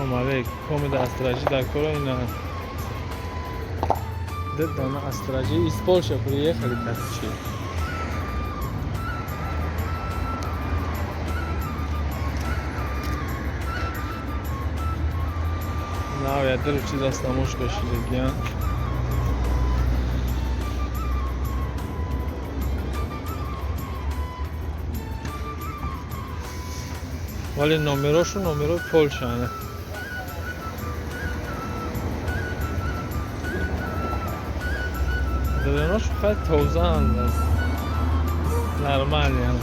Салом алейк. Комеда Астражи дар кора ина. Ду дана Астражи из Польши приехали, короче. Нав я дыру чиз аст намошка шидагиян. Вале номерошу номерои Полшаана. Дреношу хай тозаанд, нормалианд.